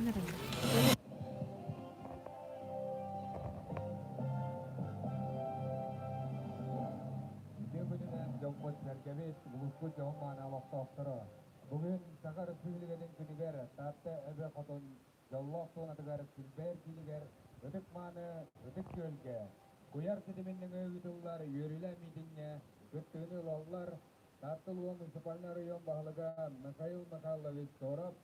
Үтүө күнүнэн дьоммут-сэргэбит, улууспут дьоһун-мааны олохтоохторо! Бүгүн Саха Өрөспүүбүлүкэтин күнүгэр Таатта Эбэ Хотун дьоллоох туонатыгар Килбэйэр киинигэр ытык-мааны Ытык Күөлгэ куйаар ситимин нөҥүө ыытыллар үөрүүлээх миитиҥҥэ кыттыыны ылаллар Таатта улууһа муниципальнай оройуон баһылыга Михаил Михайлович Соров,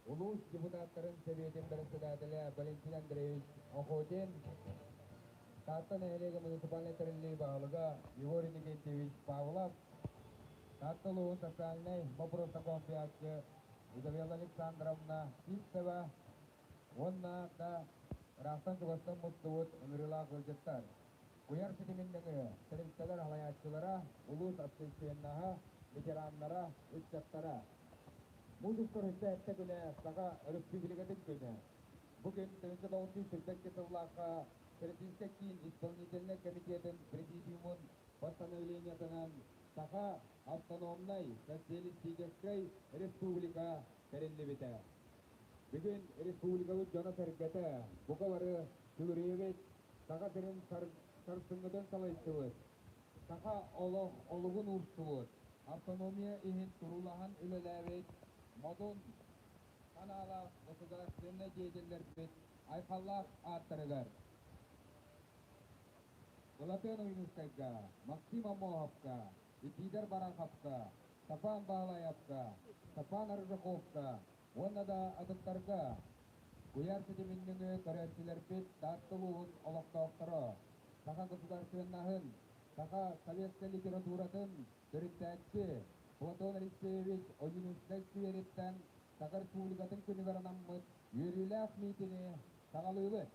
улуус депутаттарын сэбиэтин председателэ Валентин Андреевич Охотин, Таатта нэһилиэгэ муниципальнай тэриллии баһылыга Егор Иннокентьевич Павлов, Таатта улууһун социальнай боппуруоска консуйааччы Изабелла Александровна Сивцева уонна да ыраахтан-чугастан мустубут ыҥырыылаах ыалдьыттар. Куйаар ситимин нөҥүө тэрилтэлэр салайааччылара, улуус общественноһа, ветераннара, ыччаттара. Муус устар үстэ күнэ Саха Өрөспүүбүлүкэтин күнэ. Бу күн 1982 сыллаахха Всероссийскай киин исполнительнай комитетын президиумун постановлениетынан Саха автономнай социалистическай республика тэриллибитэ. Бүгүн республикабыт дьоно-сэргэтэ бука бары сүгүрүйэбит, Саха сирин сарсыҥҥытын салайсыбыт, саха олох олугун уурсубут, автономия иһин туруулаһан үлэлээбит модун санаалаах государственнай деятеллэрбит айхаллаах ааттарыгар Былатыан Ойуунускайга, Максим Аммосовка, Исидор Бараховка, Степан Баалаевка, Степан Аржаковка уонна да атыттарга куйаар ситимин нөҥүө көрөөччүлэрбит Таатта улууһун олохтоохторо саха государственноһын, саха советскай литературатын төрүттээччи Платон Алексеевич Ойуунускай сквериттэн Саха Республикатын күнүгэр анаммыт үөрүүлээх миитини саҕалыыбыт.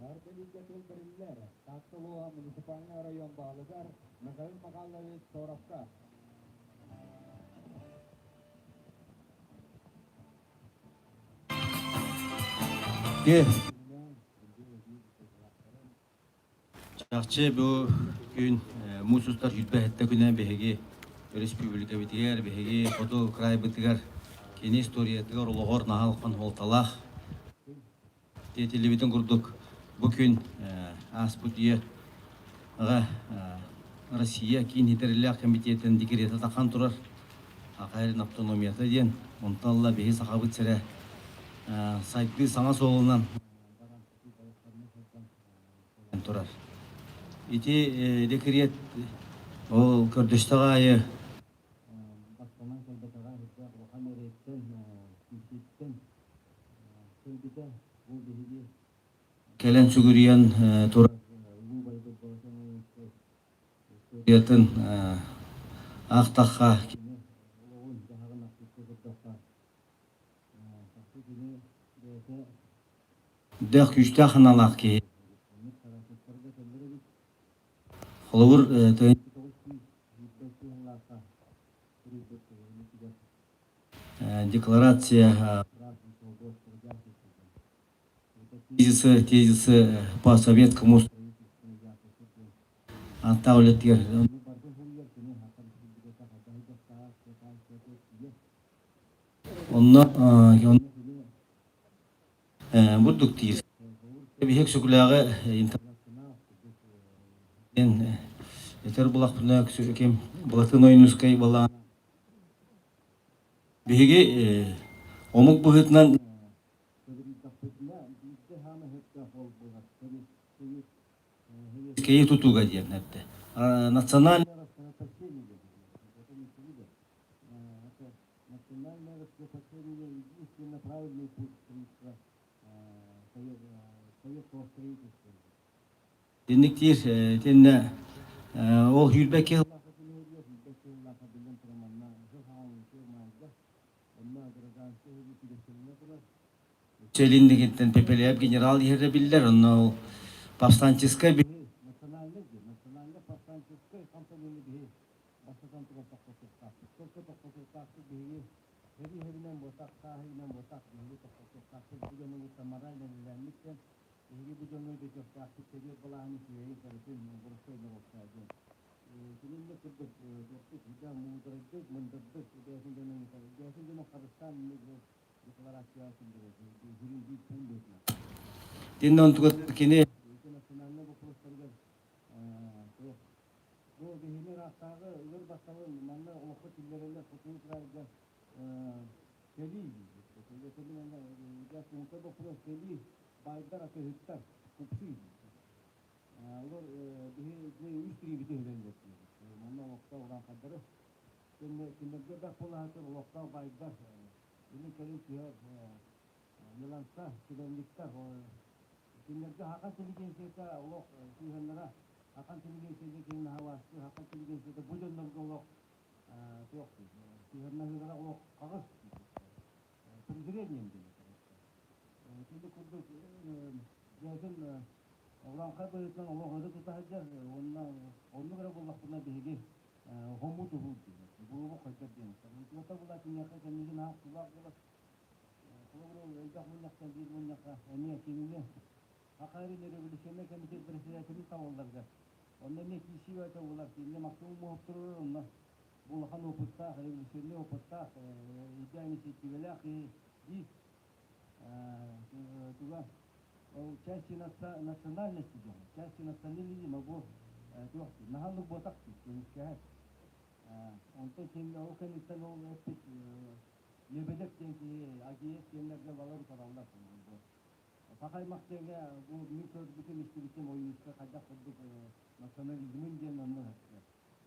Арбелигэ тыл бэриллэр Таатта улууһа муниципальнай оройуон баһылыгар Михаил Михайлович Соровка. Чахчы бу күн муус устар 27 күнэ биһиги өрөспүүбүлүкэбитигэр, биһиги хоту крайбытыгар кини историятыгар олоҕор наһаа улахан суолталаах Тиэтиллибитин курдук, бу күн ааспыт үйэ аҕа Россия киин хитэрилээх комитетын декрета тахан турар. Саха сирин автономията диэн. Онтон ыла биһи Сахабыт сирэ сайдыы саҥа суолунан турар. Ити декрет ол көрдөстөх аайы бастанан кэлбэтэҕэ сүрдээх улахан эрэйтэн, күүсүттэн кэлбитэ. Бу биһиги кэлэн сүгүрүйэн турар Улуу Байбыт Балахан Ойуунускай историятын аахтахха, кини олоҕун-дьаһаҕын ахтыкка көрдөххө, чахчы кини бэйэтэ дээх күүстээх санаалаах киһи. Оннук харахтарга кэллэр эбит. Холобур, 921 сыллаахха суруйбут декларация тезисы, тезисы по советскому ааттаах үлэтигэр онно бурдук диир. Биһик сүкүлээҕи интернационал диэн этэр булахпына ким Былатын Ойуунускай балаан биһиги омук быһыытынан Кэйи тутууга диэн эттэ. Национальное национальное раскрепощение единственно правильный путь строительства советского строительства. Инник диир итиннэ ол сүүрбэкки Челиндигиттэн Пепеляев генерал иһэрэ биллэр, онно ол повстанческай национальный национальный повстанческай хамсаныыны биһи бастатан туран тохтотуохтаахпыт. Только тохтотуохтаахпыт биһиги сэрии иһэринэн буотах, саа иһинэн буотах, биһиги тохтотуохтаахпыт. Бу дьону кытта морально үлэлээммит биһиги бу дьоҥҥо өйдөтүөхтээхпит сэбиэт былааһын үчүгэйин барытын боростуой норуокка диэн. Кининнэ курдук туохпут да муударайдык, мындырдык бэйэтин дьонун бэйэтин дьонун харыстаан декларация киллэрэр сүрүн пуун быһыытынан. Тиннэ онтугар кини национальнай боппуруостарыгар туох бу биһини ыраахтааҕы ыар батталын манна олоххо киллэрэллэр хотугу крайга кэлии боппуруос кэлии баайдар атыыһыттар купцы олор биһи үс тириибити үһүлэллэр манна олохтоох урааҥхайдары кинилэргэ бэх буолаһытыр олохтоох баайдар илин кэлин түһэр еланца чиновниктар кинилэргэ хакан интеллигенцията олох сыһыаннара хакан интеллигенцията кини наһалаастыы хакан интеллигенцията бу дьоннорго олох туох сыһыаннаһыылара олох хаҕыс презрением диэн кини курдук бэйэтин урааҥхай быһыытынан олох өрө тута сылдьар уонна оннук эрэ буоллахпына биһиги хомуу туһуу диэн буолуо хайдар диэн туота була киниэхэ кэннигин аах тулаах буолар холобур элбэх мунньахтан биир мунньахха эмиэ кинини Хахайрин революционнай комитет председателин талалларыгар онно эмиэ киирсии бөҕөтө буолар кинини Максим Муһуктуру онно бу улахан опыттаах революционнай опыттаах идея инициативалаах киһи дии туга ол части национальности дьон части национализма бу туох наһаа буотах көмүскэһэр онтон ким ол кэнниттэн ол эппит Лебедев диэн киһи Агеев диэннэргэ балар утараллар саха аймах диэҥҥэ бу мин көрбүтүм истибитим Ойуунускай хайдах курдук национализмын диэн онно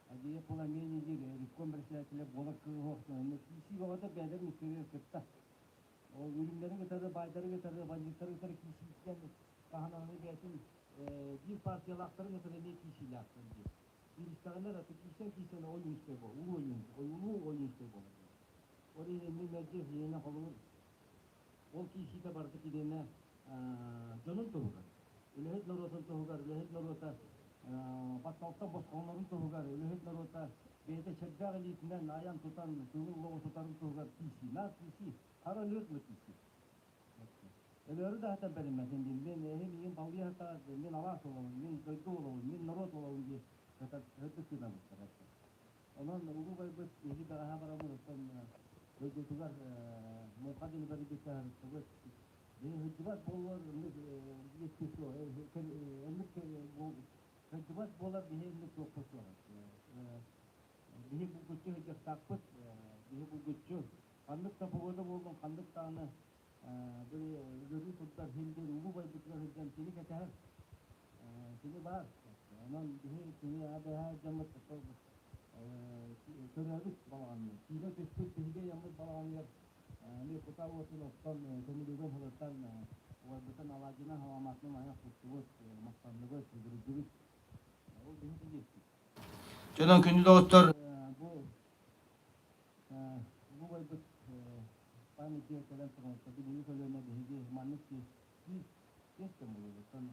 Агеев Пламени диир ревком председателэ буолар кыыһы онно киисии бөҕөтө бэйэлэрин иккилэригэр кытта ол үрүҥнэри кытары баайдары кытары бандьыыттары кытары киисииттэн таһынан аны бэйэтин биир партиялаахтарын кытары эмиэ киисиилээхтэр диир кииристэҕинэ эрэ киирсэн киирсэн Ойуунускай буолар улуу Ойуунускай улуу Ойуунускай буолар ол иһин мин мэлдьи иһиэнэ холобур ол киирсиитэ барыта киниэнэ дьонун туһугар үлэһит норуотун туһугар үлэһит норуота батталтан босхолонорун туһугар үлэһит норуота бэйэтэ чэрдээх илиитинэн айан-тутан көҥүл олоҕу тутарын туһугар киирсии наар киирсии хара өлүөр дылы киирсии өлөөрү да сатан бэриммэтин диин мин эһи миигин балыйа сатаат мин алаас олобун мин дойду олобун мин норуот олобун диэн сытар тыынабыттар онон улуу байбыт биһиги бэҕэһээ бараммыт оттон дойдутугар муҥха диэни бэрийбиккэ сырыттыбыт биһи сылдьыбат буоллар оннук Сылдьыбат буолар биһи инник туохпут суоҕа. Биһи булгуччу сылдьыахтаахпыт, биһи булгуччу ханнык да погода буоллун, ханнык даҕаны били үөрүү турдар иһин диэн улуу байбытыгар сылдьан кини кэтэһэр, кини баар. Онон биһи кини абыһаа дьоммут төрөөбүт балаҕанныыр, киирэ түспүт биһиги ыйаммыт балаҕаныгар эмиэ кута уотун оттон көмүлүгүн сылытан убайбытын алаадьынан халамаатынан айах туттубут, махтанныбыт, сүгүрүйдүбүт. Ол биһи диэхпит. Дьонон күндү доҕоттор, бу улуу убайбыт памятник кэлэн туран билиҥҥи көлүөнэ биһиги маннык биир биэс кэм буолуоттан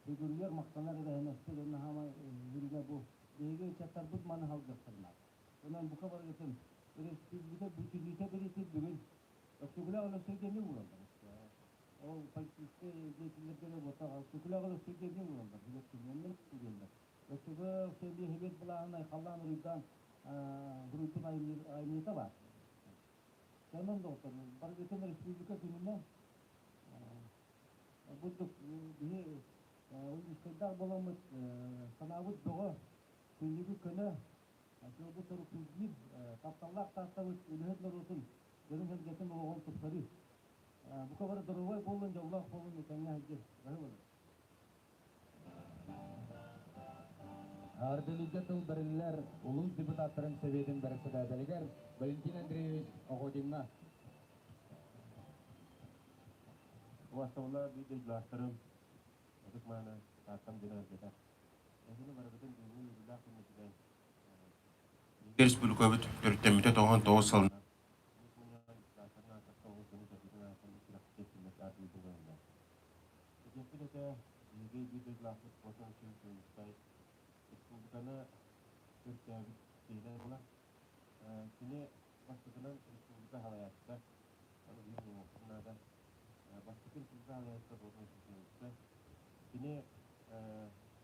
сүгүрүйэр, махтанар эбээһинэспит уонна хаамай үрүҥэ бу биһиги ыччаттарбыт маны халгыахтарына. Онон бука барыгытын өрөспүүбүлүкэ бүтүннүүтэ бэлиэтиир бүгүн Өксөкүлээх Өлөксөй диэни уураллар. Ол политическай деятеллэргэ эрэ буолбатах, Өксөкүлээх Өлөксөй диэни уураллар, билэр дииллэр. Өксөкүлээх Өлөксөй Лиэһэбиэт былааһын айхаллаан уруйдаан суруйбут айымньыта баар. Онон доҕоттор, барыгытын республика күнүнэн бурдук биһи улуустардаах буоламмыт санаабыт бөҕө, күннүгү көнө, сыалбыт сорукпут биир, тапталлаах Тааттабыт үлэһит норуотун дьонун-сэргэтин олоҕун тупсарыы. Бука бары доруобай буоллун, дьоллоох буоллун, этэҥҥэ сылдьын. Баһы Ардылыга тыл бэриллэр улуус депутаттарын Советын бэрэссэдээтэлигэр Валентин Андреевич Охотиҥҥа. Убастабыллаах биир дойдулаахтарым, ытык мааны Тааттам дьоно эргэтэ. Эһини барыгытын бүгүҥҥү үөрүүлээх күммүтүнэн Республикабыт төрүттэммитэ 99 сылынан Этиэхпит этэ, биһиги биир дойдулаахпыт Платон Алексеевич Ойуунускай республиканы төрүттээбит киһинэн буолар. Кини бастакынан республика салайааччыта, аны биир уҥуохпун наада. Бастакы республика салайааччыта Платон Алексеевич Ойуунускай. Кини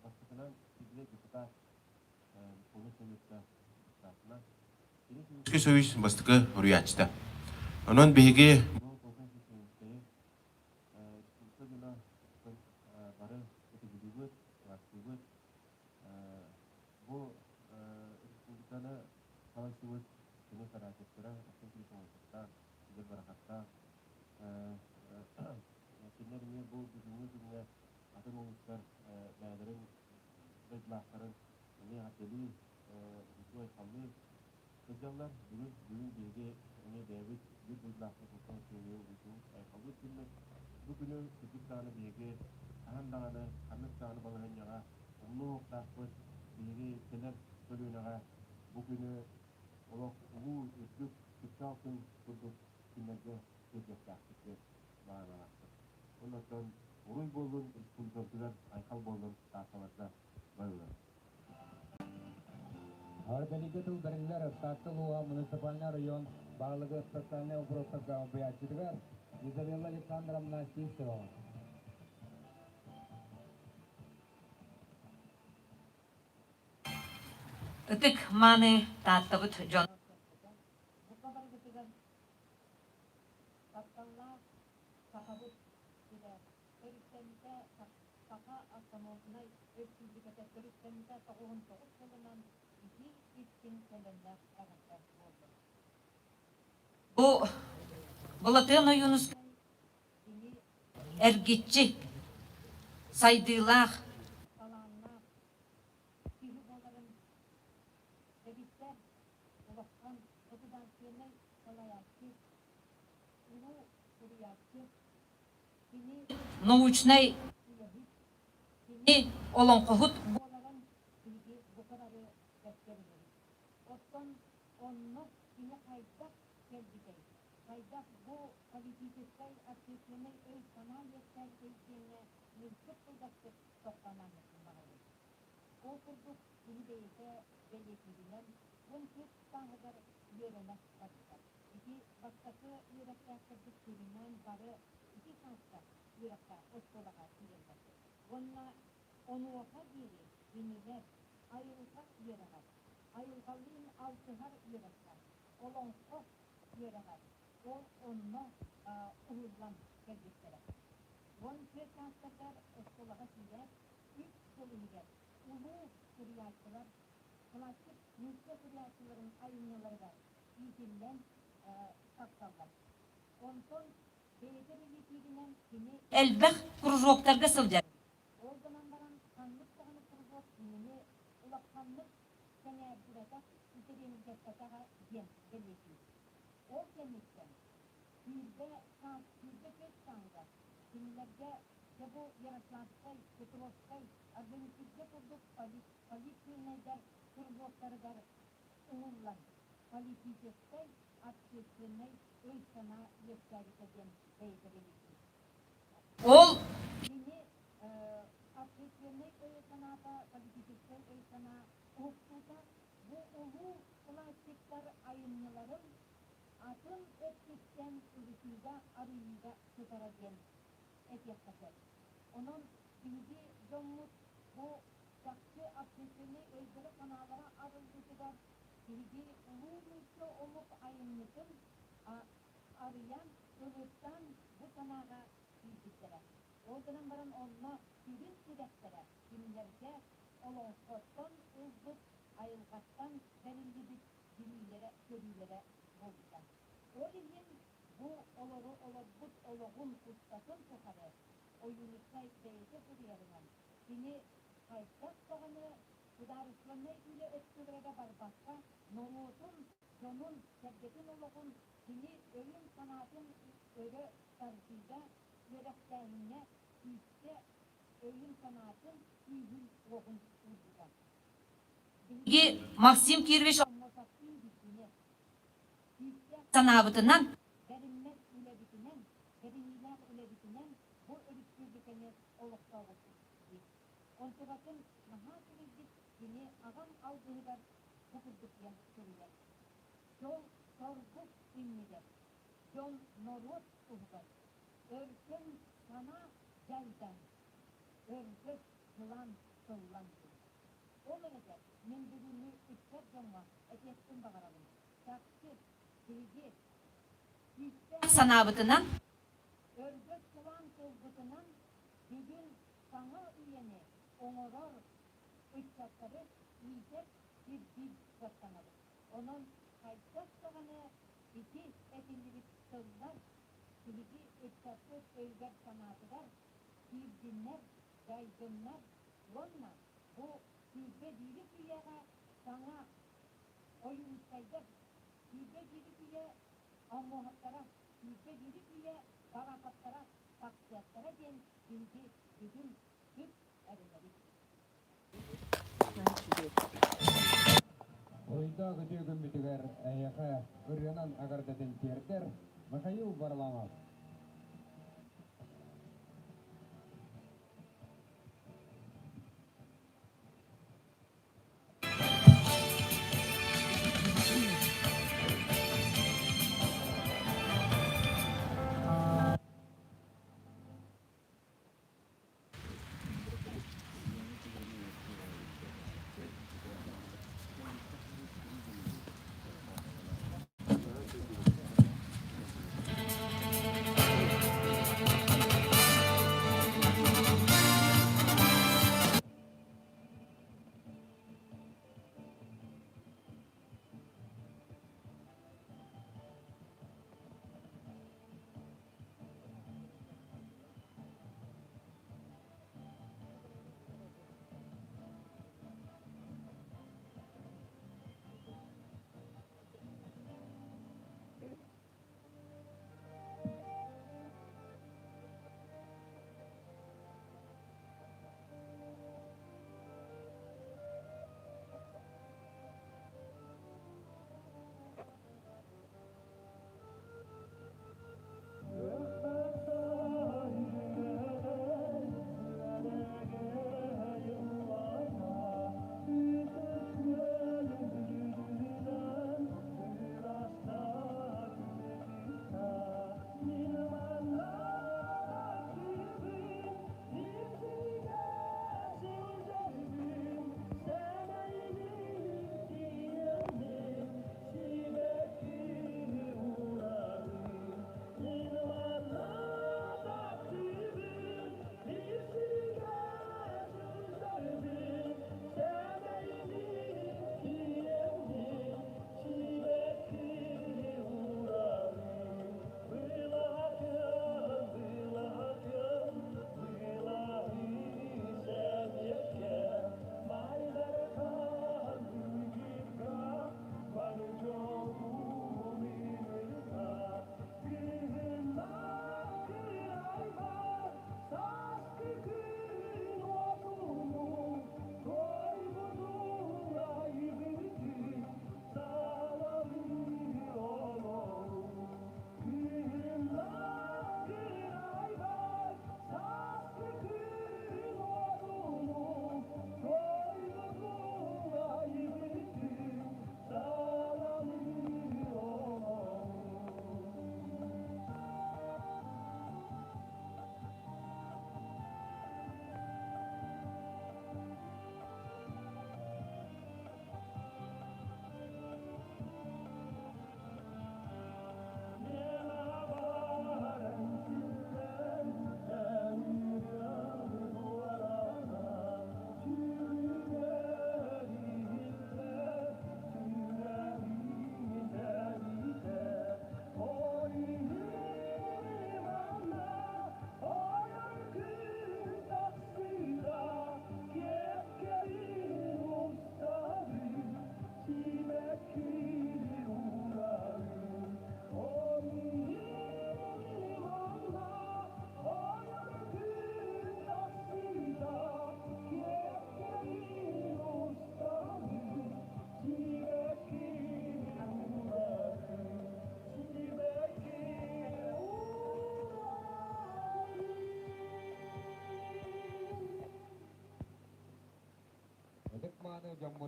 бастакынан сибилэ депутат Верховный Советка депутатынан. Кини Союз бастакы суруйааччыта. Онон биһиги бу Платон Алексеевич Ойуунускайы республика дьоно бары ытыгылыыбыт, ылаастыыбыт. Бу республиканы салайсыбыт кини соратниктара Максим Трифоновтаах, Игорь Барахаттаах кинилэр эмиэ бу бүгүҥҥү күҥҥэ атын улуустар бэйэлэрин дойдулаахтарын эмиэ эҕэрдэлии, үтүө-айхаллыы сылдьаллар. Бүгүн бүгүн биһиги эмиэ бэйэбит биир дойдулаахпыт Улахан Сыыйы айхаллыыр күммүт. Бу күнү кырдьык даҕаны биһиги хаһан даҕаны, ханнык даҕаны балаһыанньаҕа умнуохтаахпыт. Биһиги кэлэр көлүөнэҕэ бу күнү олох улуу үрдүк чыпчаал күн курдук күннэргэ тиэрдиэхтээхпит диэн баҕалаахпыт. Оннуттан уруй буоллун республикабытыгар, айхал буоллун Таатталарга барылар. Арбелигэ тыл бэриллэр Таатта улууһа муниципальнай район баһылыгы социальнай вопростарга солбуйааччытыгар Изабелла Александровна Сивцева. Ытык мааны Тааттабыт дьон. Бука барыгытыгар тапталлаах Сахабыт сирэ төрүттэммитэ Саха автономнай өрөспүүбүлүкэтэ төрүттэммитэ 99 сылынан итии истиҥ сэлэллээх эҕэрдэ буоллун. Бу Былатыан Ойуунускай Кини эргиччи сайдыылаах талааннаах киһи буоларын дэгиттэр улахан государственнай салайааччы, улуу суруйааччы, кини научнай үлэһит, кини олоҥхоһут буоларын биһиги бука бары бэркэ билэбит. Оттон онно кини хайдах кэлбитэй? Хайдах бу политическай, общественнай өй-санаа үөскээбитэй диэҥҥэ мүлчүк кылгастык тохтоон баҕарабын. Ол курдук кини бэйэтэ бэлиэтииринэн 14 сааһыгар үөрэнэ барбыта. Ити бастакы үөрэхтээхтэрбит сүрүннээн бары ити сааска үөрэххэ оскуолаҕа киирэллэр. Уонна онуоха диэри кинилэр айылҕа үөрэҕэр, айылҕалыын алтыһар үөрэххэ, олоҥхо үөрэҕэр ол онно уһуллан кэлбиттэрэ. 14 саастарыгар оскуолаҕа киирээт, үс сыл иһигэр улуу суруйааччылар, классик нуучча суруйааччыларын айымньыларыгар иитиллэн тахсаллар. Онтон бэйэтэ бэлиэтииринэн кини Элбэх кружоктарга сылдьар. Ол гынан баран ханнык даҕаны кружок кинини улаханнык сэҥээрдибэтэх, интэриэһиргэппэтэҕэ диэн бэлиэтиир. Ол кэнниттэн 20 саас, 24 сааһыгар кинилэргэ дьэ бу Ярославскай, Петровскай, Орджоникидзе курдук политсыылынайдар кружоктарыгар уһуллан политическай, общественнай өй-санаа үөскээбитэ диэн бэйэтэ бэлиэтиир. Ол Кини общественнай өйө-санаата, политическай өй-санаа уһуктуута бу улуу классиктар айымньыларын атын өттүттэн ырытыыга, арыйыыга сытара диэн этиэххэ сөп. Онон биһиги дьоммут бу чахчы общественнай өйдөрө-санаалара арыллыытыгар биһиги улуу нуучча омук айымньытын арыйан, ылыттан бу санааҕа киирбиттэрэ. Ол гынан баран онно сүрүн тирэхтэрэ кинилэргэ олоҥхоттон ылбыт, айылҕаттан бэриллибит билиилэрэ-көрүүлэрэ буолбута. Ол иһин бу олору олорбут олоҕун устатын тухары Ойуунускай бэйэтэ суруйарынан, кини хайдах даҕаны судаарыстыбаннай үлэ өттүгэр барбакка, норуотун, дьонун, сэргэтин олоҕун кини өйүн-санаатын өрө тардыыга, үөрэхтээһиҥҥэ күүскэ өйүн-санаатын, күүһүн-уоҕун уурбута. Биһиги Максим Кирович Аммосовтыын бүттүнэ күүстээх санаабытынан бэриммэт үлэбитинэн, бэриниилээх үлэбитинэн бу өрөспүүбүлүкэни олохтообуппут дии. Онтубатын наһаа үчүгэйдик кини аҕам алгыһыгар бу курдук диэн суруйар. Дьол соргу иннигэр, дьон норуот туһугар өркөн санаа дьайдан, өргөс сылаан тыллан диэн. Ол эбэтэр мин бүгүҥҥү ыччат дьоҥҥо этиэхпин баҕарабын. Чахчы, биһиги күүстээх санаабытынан өргөс сылаан тылбытынан бүгүн саҥа үйэни оҥорор ыччаттары иитэр сирдиир кыахтанабыт. Онон хайдах даҕаны ити этиллибит тыллар биһиги ыччаппыт өйүгэр-санаатыгар киирдиннэр, дайдыннар уонна бу 21 үйэҕэ саҥа Ойуунускайдар, 21 үйэ Омуоһуттара, 21 үйэ Бараховтара тахсыахтара диэн биһиги бүгүн бүк эрэнэбит. Уруйдаах үтүө күммүтүгэр эһиэхэ ырыанан агардатын тиэрдэр Михаил Варламов.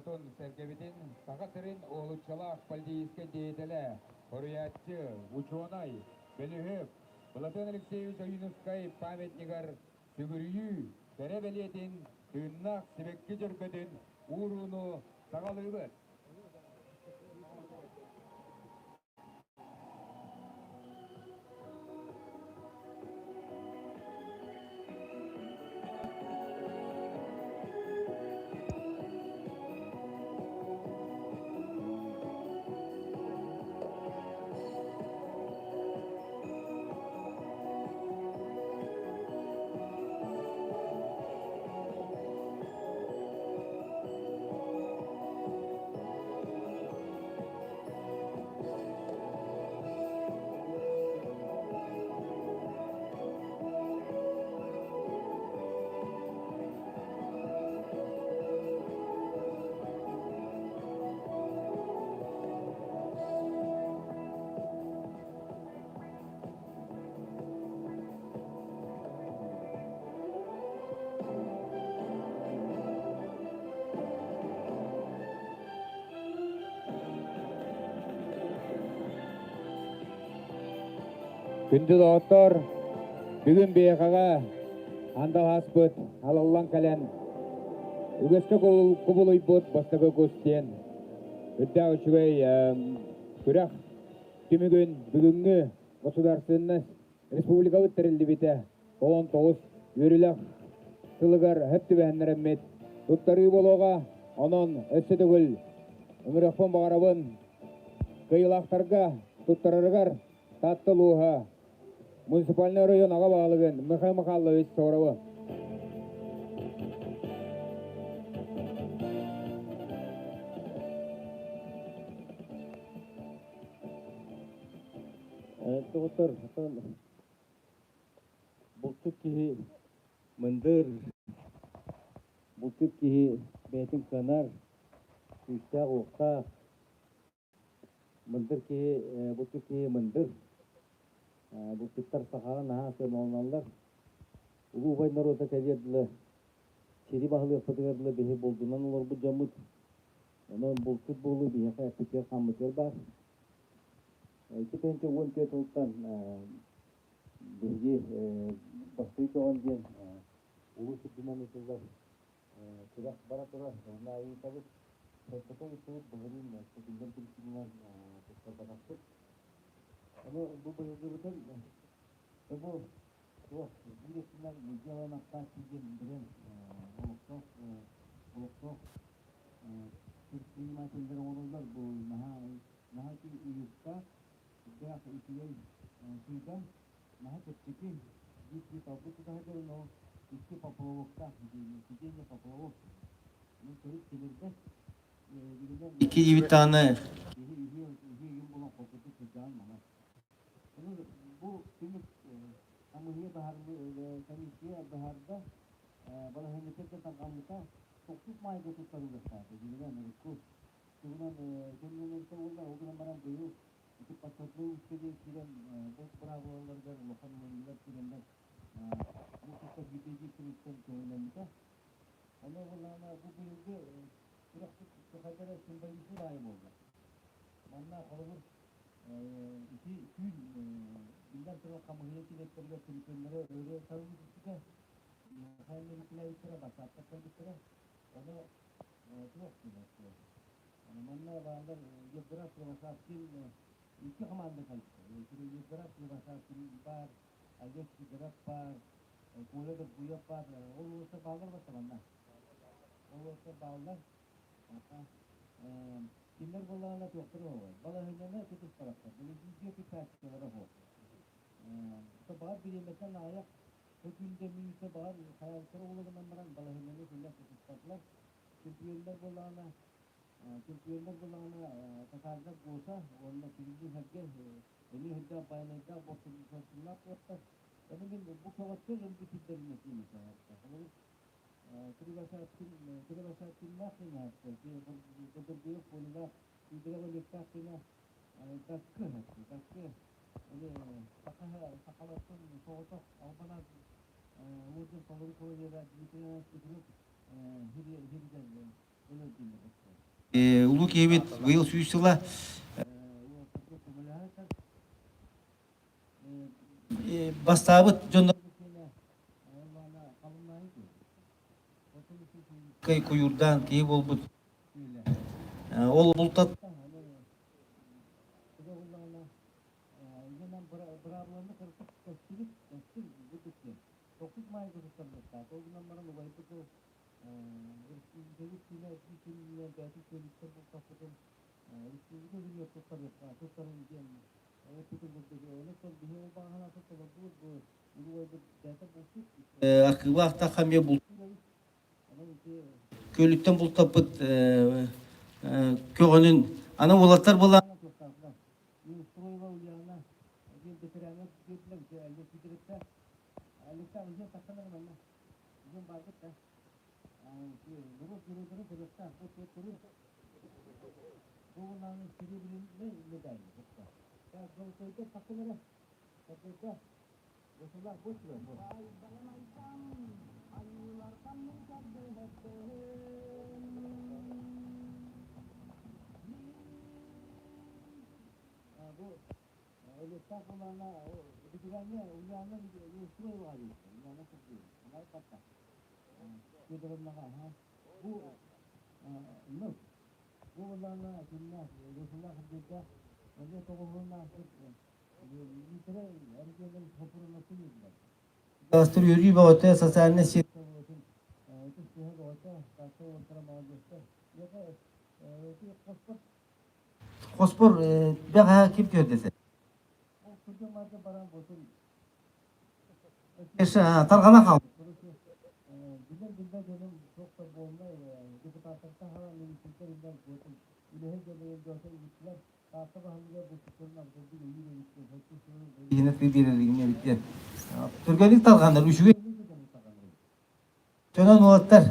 Дьоммутун, сэргэбитин Саха сирин уһулуччулаах политическай деятелэ, хоруйааччы, учуонай, бөлүһүөк Платон Алексеевич Ойуунускай памятнигар сүгүрүйүү кэрэ бэлиэтин тыыннаах сибэкки дьөрбөтүн уурууну саҕалыыбыт. Күндү доҕоттор, бүгүн биһиэхэҕэ андал ааспыт алаллан кэлэн үгэскэ кубулуйбут бастакы кус диэн үрдээх үчүгэй күрэх түмүгүн бүгүҥҥү государственность республикабыт тэриллибитэ 19 үөрүүлээх сылыгар сөп түбэһиннэрэммит туттарыы буолуоҕа. Онон өссө төгүл ыҥырыахпын баҕарабын кыайыылаахтарга туттарарыгар Таатта улууһа муниципальнай оройуон аҕа баһылыгын Михаил Михайлович Соровы. Доҕоттор, булчут киһи мындыр, булчут киһи бэйэтин кыанар, күүстээх-уохтаах, мындыр киһи, булчут киһи мындыр. Булчуттар сахаҕа наһаа сыаналаналлар. Улуу убай норуота кэлиэр дылы сири баһылыахпытыгар дылы биһи булдунан олорбут дьоммут. Онон булчут буолуу биһиэхэ эппитигэр-хааммытыгар баар. 2014 сылтан биһиги Бастыы көҕөн диэн улуус үрдүнэн ыытыллар күрэх бара турар. Онно ыытабыт. Сэттэтэ ыыттыбыт, былырыын этиллэр биричиинэнэн туттарбатахпыт. Ону бу быйылгыбытын бу туох биир өттүнэн делаем аттааччы диэн бренд олохтоох олохтоох предпринимателлэр оҥороллор. Бу наһаа наһаа уйуктаах, сүрдээх үчүгэй сыыдам, наһаа чэпчэки, биир талбыт тутаһыгар, но икки поплавоктаах, сиденье поплавок. Ну, төрүт тимирбэт. Икки диэбит даҕаны Киһи үһүө үһүө юм булан холкутук сылдьаан манар. Ону бу түмүк хамыыһыйа баһар комиссия баһарда балаһыанньаттан тарҕаммыта тохсус маайга туттарыллыахтаах дьиҥинэн урукку туһунан көннөнөртө уоллар, ол гынан баран быйыл ити подсадной устье диэн киирэн бу быраабылаларыгар улахан уларыйыылар киирэннэр бу кытта бүтэйдиир күнүттэн көҥүллэммитэ. Ону буоллаҕына бу быйылгы күрэхпит сахалара символичный баайы буолла. Манна холобур ити түүн биллэн турар хамыыһыйа чилиэттэригэр телефоннары өрө сарылыы түспүтэ. Михаил Николаевичтара бассаапка кэлбиттэрэ. Ону туох диэн Манна бааллар Евграф Кривошапкин икки команда кэлбитэ. Евграф Кривошапкин баар, Олег Сидоров баар, Коля Доргуев баар. Ол уолаттар бааллар батта манна. Ол уолаттар бааллар. Кинилэр буоллаҕына туохтара оһоҕой. Балаһыанньаны тутуспараттар. Видео фиксациялара оһох. Баҕар бириэмэттэн аҕыйах бу күндэ мүнүүтэ баҕар хайалыктара уолугунан баран балаһыанньаны кинилэр тутуспатылар. Чемпионнар буоллаҕына чемпионнар буоллаҕына Татардар Гоша уонна Кириллин Сергей эмиэ үрдээх байанайдаах бохсуллаах буолтар. Оны мин бу көҕөттөр ылбыт сирдэрин этиим этэ. Холобур Кривошапкиннаах Кынаһатта, Полилаах, Сидоров Олегтаах кына Даккы Даккы сахалартан соҕотох албанат орден толору кавалера Дмитрий Иванович Петров хирдер. Улуу киһибит быйыл 100 сыла бастаабыт дьоннор куйуурдаан киһи буолбут. Ол бултат Архыыбаахтаах эмиэ булт күөлүттэн бултаппыт көҕөнүн аны уолаттар буолан Үөрүү бөҕөтө социальнай сеть Хоспор бэҕэһээ ким түөрдэтэ? Тарҕана хаал. Түргэнник тарҕанар үчүгэй. Дьонон уолаттар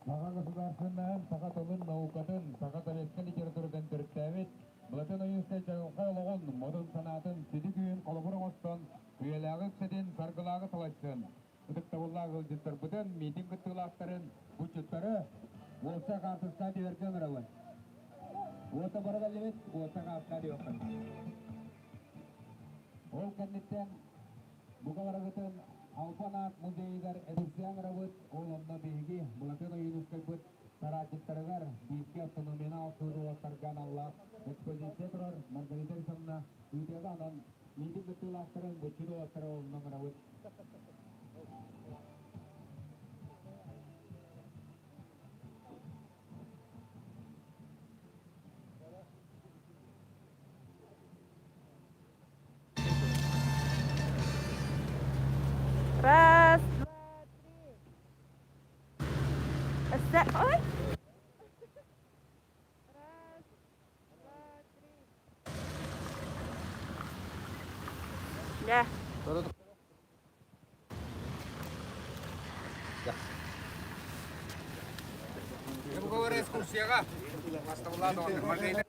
Саха государственнаһын, саха тылын наукатын, саха советскай литературатын төрүттээбит Былатын Ойуунскай чаҕылхай олоҕун, модун санаатын, сүдү күүһүн холобур оҥостон, үйэлээҕи үксэтин, саргылааҕы салайсын. Ытыктабыллаах ыалдьыттарбытын, миитин кыттыылаахтарын, булчуттары уопсай хаартыска түһэргэ ыҥырабын. Уота бара кэллибит, уопсай хаартыска түһүөххэ. Ол кэнниттэн бука барыгытын Албан аат музейыгар экскурсия ыҥырабыт. Ол онно биһиги Былатын Ойуунускайбыт сарааччыттарыгар бииргэ автономияны алтыыр уолаттарга аналлаах экспозиция турар. Маргарита Александровна ыытыаҕа онон миитин кыттыылаахтарын, буччут уолаттары онно ыҥырабыт. Раз, два, три. Ой. Раз, два, три. Да. Бу экскурсияға Бастабылла Маргарита.